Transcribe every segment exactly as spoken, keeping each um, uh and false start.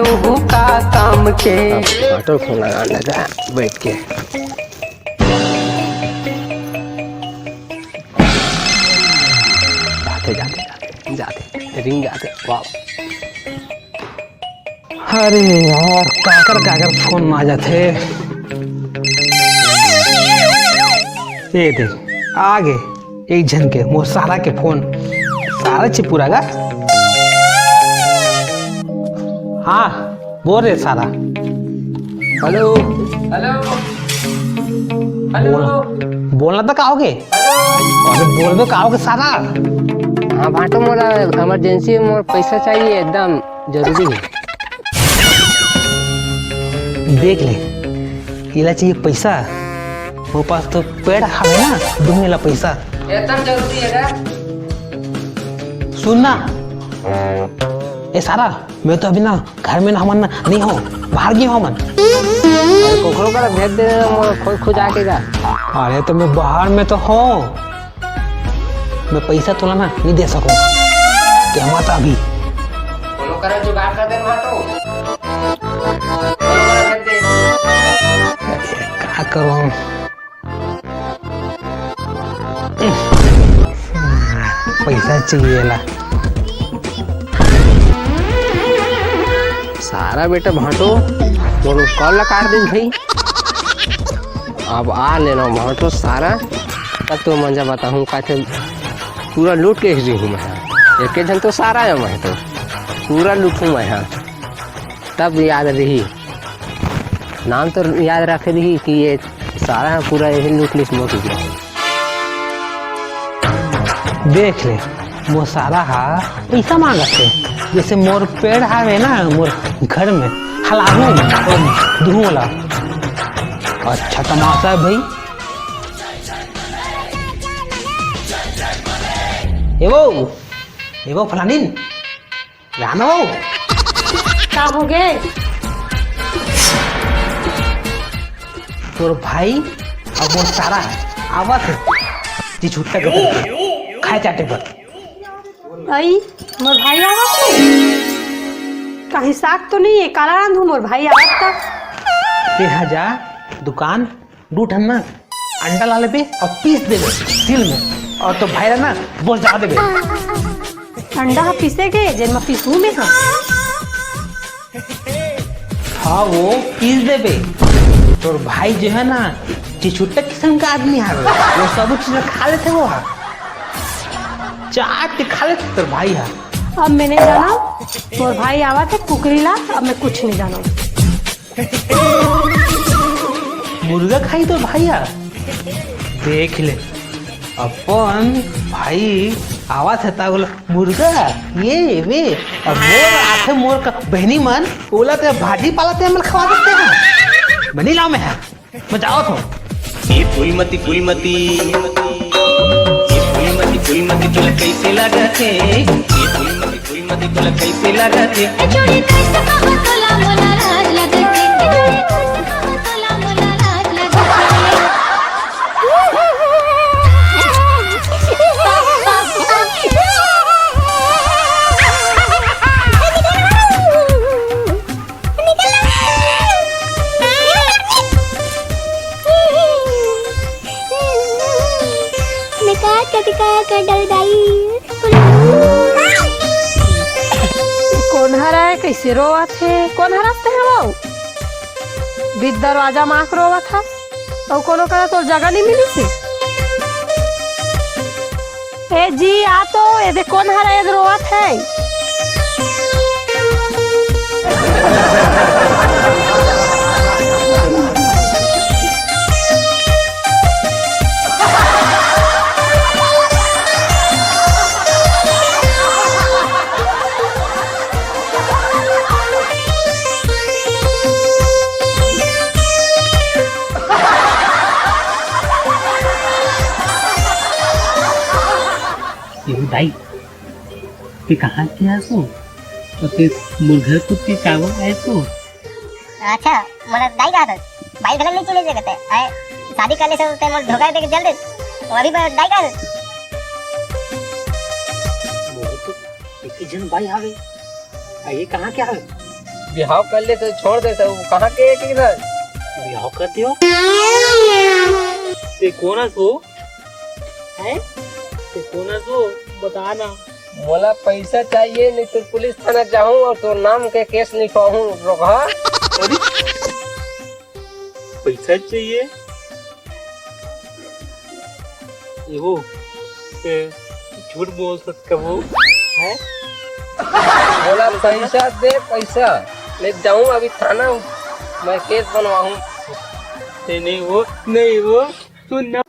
तू का काम के। अब भांटो फोन लगा, लगा बैठ के। जाते, जाते, जाते, जाते, रिंग जाते, वाह। अरे यार, काकर, काकर फोन आ जाथे। ए दे, आ गे एक झन के, मोर सारा के फोन। सारा चिपुरा गा। हाँ, बोल रे सारा। हेलो। हेलो। हेलो। बोल, बोलना तो का होगे? हेलो। अरे बोल दो, का होगे सारा? हाँ भांटो, मोला इमरजेंसी में मोर पैसा चाहिए, एकदम जरूरी है। देख ले, एला चाहिए पैसा, मोर पास तो पेड़ हवे ना, दूंगा एला पैसा। एकदम जरूरी है ना? सुन ना, ए सारा, मैं तो अभी ना घर में ना, हमन ना नहीं हो, बाहर गे हो हमन। अरे कोकरो करा भेज दे ना, मोर खुद, खुद आके जा। अरे तो मैं बाहर में तो हूँ, मैं पैसा तोला ना नहीं दे सकूँ। क्या मत अभी। कोनो करा जुगाड़ कर दे भांटो। कोनो करा भेज दे। का करूँ? पैसा चाहिए ला। सारा बेटा भांटो, मोर कॉल ला काट दे भाई। अब आ लेना भांटो सारा, तब तो मंजा बताहूँ का थे। पूरा लूट के ही हूँ मैं। एक झन तो सारा है मैं तो, पूरा लूटूँ मैं। हाँ, तब याद रही, नाम तो याद रखे रही कि ये सारा पूरा यही लूट लिस मोर के। देख ले, मोर सारा हा पैसा मांगत हे, जैसे मोर पेड़ हावे ना मोर घर में, हलाहू और धुआं ला। अच्छा तमाशा है भाई। ए वो, ए वो फलानिन, राना हो। का हो गे? तोर भाई अब वो सारा आवत हे, जी छुट्टा के खाए चाटे बर। आई, मोर भाई आवत हे। कहीं साग तो नहीं है, काला रांधू मोर भाई आवत का? ते हा जा दुकान दू ठन ना अंडा ला लेबे और पीस देबे सील में, और तो भाई ला ना बोस जा देबे। अंडा ह पीसे के, जेन म पीसू में ह। हाँ, वो पीस देबे। तोर भाई जो है ना, चिछुट्टा किस्म का आदमी है, वो सब चीज खा लेथे वो ह। चाट के खा लेथे तोर भाई ह। अब मैं नहीं जाना, मोर भाई आवा थे कुकरी ला, अब मैं कुछ नहीं जाना। मुर्गा खाई तो भाई यार, देख ले, अपन भाई आवा थे ता बोला, "मुर्गा, ये, वे।" अब मोर आथे, मोर का बहनी मन, ओला ते भाजी पाला ते हमन खवा देते हैं। बनी लाओ मैं है, मैं जाओ तो। ए फूलमती, फूलमती, ए फूलमती, फूलमती तोला कैसे लागत हे? ए फूलमती, फूलमती तोला कैसे लागत हे? ए छोड़ी कैसे कहो तोला मोला लाज लागत हे? ए छोड़ी कैसे कहो तोला मोला लाज लागत हे? मैं का कति का कर डल दाई। कोन हरा है, कैसे रोवत है? कोन हरा ते है वो? बीच दरवाजा माख रोवत है। अउ कोनो करा तोर जगह नहीं मिली से। ए जी, आ तो, ए दे कोन हरा, ए दे रोवत है। दाई, ते कहाँ के आसो? तो ते मोर घर कुत्ती चावल आए तो? अच्छा, मोला दाई कहा था। भाई गलत नहीं चीने से कहते। आए, शादी करने से ते मोर धोखा दे के चल दे। वो अभी पर दाई कहा था। मोर तो एक ही जन भाई आवे। आ, ये कहाँ के आवे? बिहाव कर ले तो छोड़ दे, सब कहाँ के एक इधर। बिहाव कर दियो। ते कोन हस वो? हैं? ते कोन हस वो? बता ना। मोला पैसा चाहिए, नहीं तो पुलिस थाना जाहूँ और तोर नाम के केस लिखवाहूँ, रोगहा। अरे, पैसा चाहिए? ए वो, ए, झूठ बोल सकत हस वो, हैं? मोला पैसा दे, पैसा। ले जाऊँ अभी थाना, मैं केस बनवाहूँ। नहीं, नहीं वो, नहीं वो, सुन ना।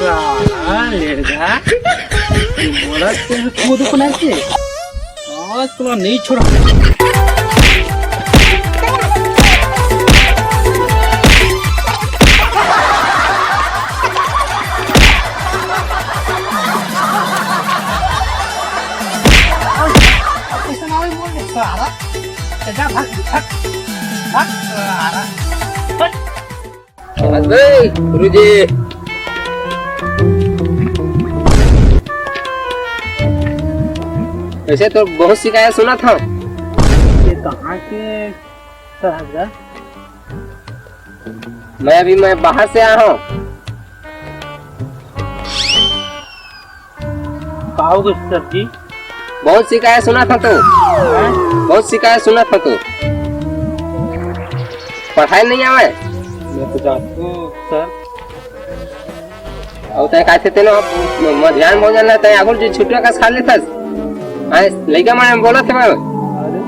साला लेड़गा, मोला ते कूद को ना के। आज तोला नहीं छोड़ा। पैसा ना होई बोल दे, साला। जा भाग, भाग, भाग, साला। हट। बस भाई, गुरुजी। वैसे तो बहुत शिकायत सुनत हँव। ये कहाँ के सर हस गा? मैं अभी, मैं बाहर से आया हूँ। का हो गे सर जी? बहुत शिकायत सुनत हँव तो। हैं? बहुत शिकायत सुनत हँव तो। पढ़ाई नहीं आवे। मैं तो जानता हूँ सर। अउ तैं काथे तेनो मध्यान्ह भोजन ला तैं आगुल जी छुट्टा कस खा लेथस। आय, लइका मन बोलत हे मैं। अरे,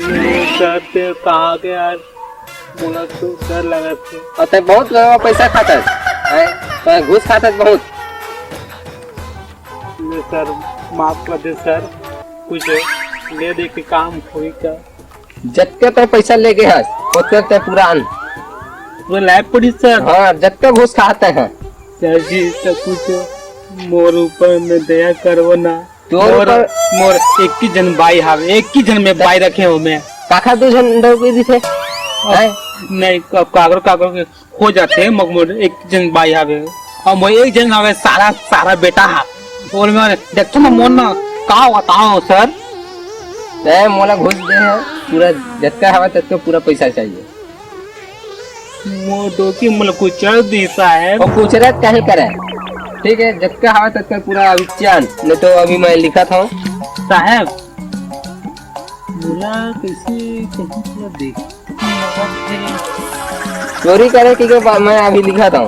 नहीं सर, ते कहाँ के यार? मोला तो डर लगत हे। अउ तैं बहुत गवा पैसा खाथस। आय, तैं घूस खाथस बहुत। ले सर, माफ कर दे सर, कुछ ले दे के काम होई का? जतका तैं पैसा लेगे हस, ओतका तैं पूरा आन। पूरा लाए पड़ी सर। हाँ, जतका घूस खात हस। सर जी, तो कुछ मोर ऊपर में दया करवो ना। तोर मोर, ऊपर मोर एक ही झन बाई हावे, एक ही झन में बाई रखे हँव मैं। काखर दू झन डौकी दिथे? अब हैं? नहीं, अब काकरो, काकरो के हो जाथे, मगर मोर एक झन बाई हावे, अउ मोर एक झन हावे सारा, सारा बेटा हा। बोल मैं देखथँव ना मोर ना, का बतावँव सर? तैं मोला घूस दे हे, पूरा जतका हवय ततका पूरा पैसा चाहिए। मोर डौकी मोला कुचर दिस साहेब। अउ कुचरत काहे करे? ठीक है, जतका हवय ततका पूरा अभी चान, नहीं तो अभी मैं लिखत हँव। साहेब, मोला कइसे कहीं पूरा देख चोरी करे के, के बा-, मैं अभी लिखत हँव।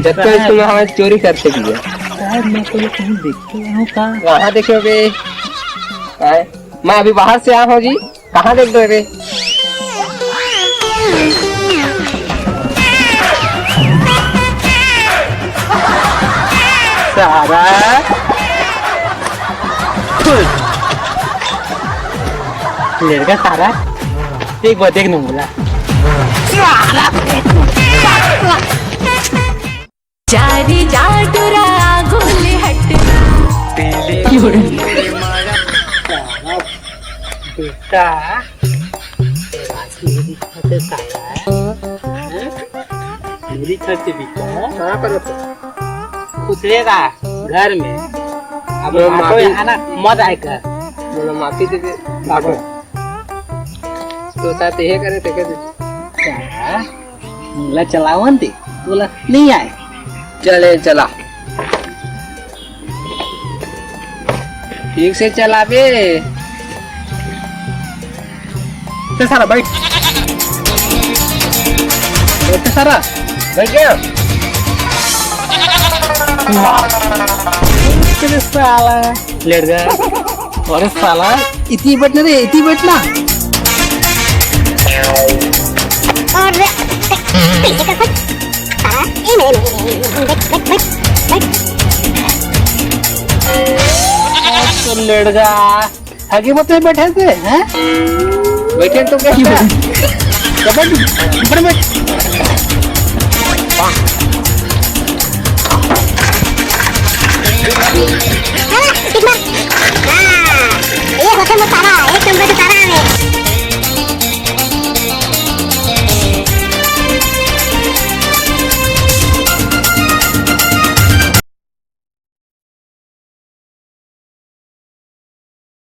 जतका साहब। स्कूल में हमें चोरी करथे के। साहब, मैं तो कहीं देखे हँव का? कहाँ देखे होगे? आय, मैं अभी बाहर से आया हूँ जी, कहाँ देख दो रे? सारा लेड़गा सारा, एक बार देख ना मोला। चारी जा टुरा गोले हट। बेटा, मेरी छत से बिकता है। मेरी छत से बिकता है। कहाँ पर होता है? खुसरेगा घर में। अब बोलो, माफी। आना, मत आए कर। बोलो, माफी दे दे। बाबू। तो साथ ये करे थे, कैसे? क्या? मोला चलावन दे, तोला नहीं आए। चले, चला। ठीक से चलाबे। ते सारा बैठ। ते सारा बैठ गया। वाह। तेरे साला। लेट गया। अरे साला, इतनी बैठ ना रे, इतनी बैठ ना। अरे, पीछे का कुछ सारा, ए, नहीं, नहीं, नहीं, नहीं, बैठ, बैठ, बैठ, बैठ। तो लेट गया। आगे मत बैठे थे, हैं? बैठे तो क्या? कबड्डी, ऊपर में। हाँ, एक बार। हाँ, ये होते मसाला, एक नंबर का सारा।